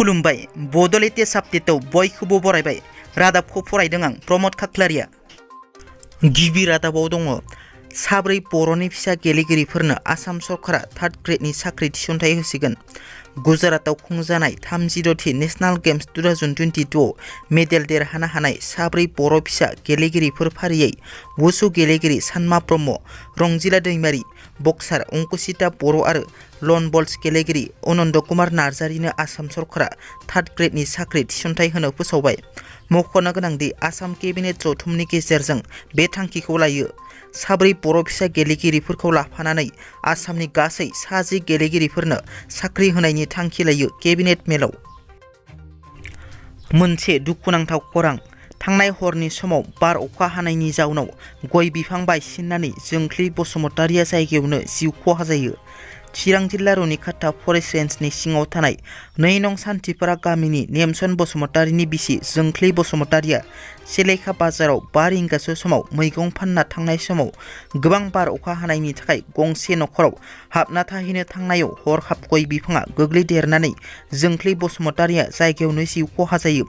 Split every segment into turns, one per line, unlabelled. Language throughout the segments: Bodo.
खुलुमबाय बड'लेण्ड आपडेटआव बयखौबो बरायबाय। रादाबखौ फरायदों आं प्रमद खाख्लारिया। गिबि रादाबाव दङ साब्रै बर'नि फिसा गेलेगिरिफोरनो आसाम सरकारा थार्ड ग्रेडनि साख्रि थिसनथाइ होसिगोन। गुजरातआव खुंजानाय 36थि नेशनेल गेम्स 2022 मेडेल देरहानो हानाय साब्रै बर' फिसा गेलेगिरिफोर फारियै वुसु गेलेगिरि सानमा ब्रह्म, रंजिला दैमारि, बक्सार अंकुसिता बर' आरो लन बल्स गेलेगिरि अनन्द कुमार नार्जारिनो आसाम सरकारा थार्ड ग्रेडनि साख्रि थिसनथाइ होनो फोसावबाय। मख'नो गोनांदि आसाम केबिनेट जथुमनि गेजेरजों बे थांखिखौ लायो। साब्रै बर' फिसा गेलेगिरिफोरखौ लाफानानै आसामनि गासै 10 गेलेगिरिफोरनो साख्रि होनायनि थांखि लायो केबिनेट मेलाव। मोनसे दुखुनांथाव खौरां। थांनाय हरनि समाव बार अखा हानायनि जाउनाव गय बिफां बायसिननानै जोंख्लि बसुमतारिया जायगायावनो जिउ खहा जायो। चिरां जिल्ला रुनिखाता फरेस्ट रेन्जनि सिङाव थानाय 2 नं सान्थिपारा गामिनि नेमसन बसुमतारिनि बिसि जोंख्लि बसुमतारिया सेलेखा बाजाराव 5 रिंगासो समाव मैगं फानना थांनाय समाव गोबां बार अखा हानायनि थाखाय गंसे नखराव हाबना थाहैनो थांनायाव हरखाब गय बिफाङा गोग्लैदेरनानै जोंख्लि बसुमतारिया जायगायावनो जिउ खहा जायो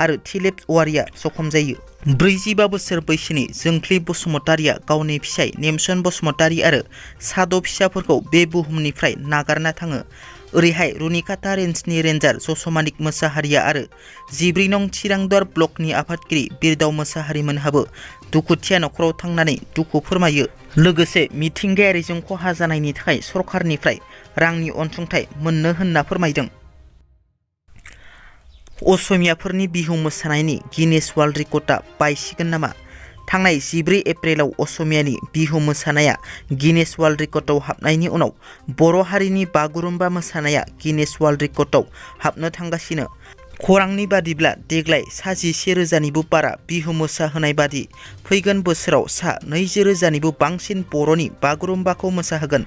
आरो थिलेब औवारिया जखम जायो। 45 बोसोर बैसोनि जोंख्लि बसुमतारिया गावनि फिसाय नेमसन बसुमतारि आरो 6 फिसाफोरखौ बे बुहुमनिफ्राय नागारना थाङो। ओरैहाय रुनिखाता रेन्जनि रेन्जार जसमानिक मोसाहारिया आरो 14 नं चिरांदुवार ब्लकनि आफादगिरि बिरदाव मोसाहारिमोनहाबो दुखुथिया नखराव थांनानै दुखु फोरमायो। लोगोसे मिथिंगायारिजों खहा जानायनि थाखाय सरकारनिफ्राय रांनि अनसुंथाइ मोननो होनना फोरमायदों। असमियाफोरनि बिहु मोसानायनि गिनेस वर्ल्ड रेकर्डआ बायसिगोन नामा? थांनाय 14 एप्रिलाव असमियानि बिहु मोसानाया गिनेस वर्ल्ड रेकर्डआव हाबनायनि उनाव बर' हारिनि बागुरुम्बा मोसानाया गिनेस वर्ल्ड रेकर्डआव हाबनो थांगासिनो। खौरांनि बादिब्ला देग्लाय 11,000निबो बारा बिहु मोसाहोनाय बादि फैगोन बोसोराव 20,000निबो बांसिन बर'नि बागुरुम्बाखौ मोसाहोगोन।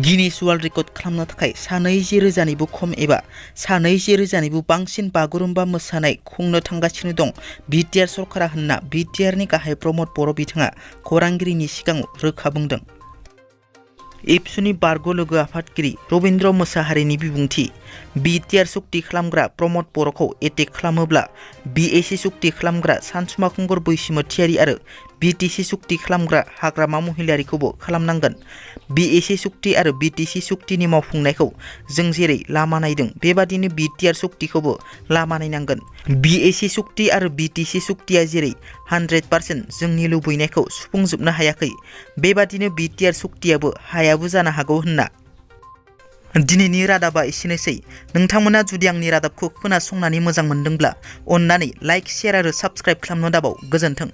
गिनेस वर्ल्ड रेकर्ड खालामनो थाखाय 20,000निबो खम एबा 20,000निबो बांसिन बागुरुम्बा मोसानाय खुंनो थांगासिनो दं बिटिआर सरकारा होनना बिटिआरनि गाहाय प्रमद बर' बिथाङा खौरांगिरिनि सिगाङाव रोखा बुंदों। एबसुनि बारग' लोगो आफादगिरि रबीन्द्र मोसाहारिनि बिबुंथि। बिटिआर सुक्ति खालामग्रा प्रमद बर'खौ एटेक खालामोब्ला बिएसि सुक्ति खालामग्रा सानसुमा खुंगुर बैसोमुथियारि आरो बिटिसि सुक्ति खालामग्रा हाग्रामा महिलारिखौबो खालामनांगोन। बिएसि सुक्ति आरो बिटिसि सुक्तिनि मावफुंनायखौ जों जेरै लामा नायदों बेबादिनो बिटिआर सुक्तिखौबो लामा नायनांगोन। बिएसि सुक्ति आरो बिटिसि सुक्तिया जेरै 100% जोंनि लुबैनायखौ सुफुंजोबनो हायाखै बेबादिनो बिटिआर सुक्तियाबो हायाबो जानो हागौ होनना। दिनैनि रादाबा एसेनोसै। नोंथांमोना जुदि आंनि रादाबखौ खोनासंनानै मोजां मोनदोंब्ला अन्नानै लाइक, शेयार आरो साबस्क्राइब खालामनो दाबाव। गोजोन्थों।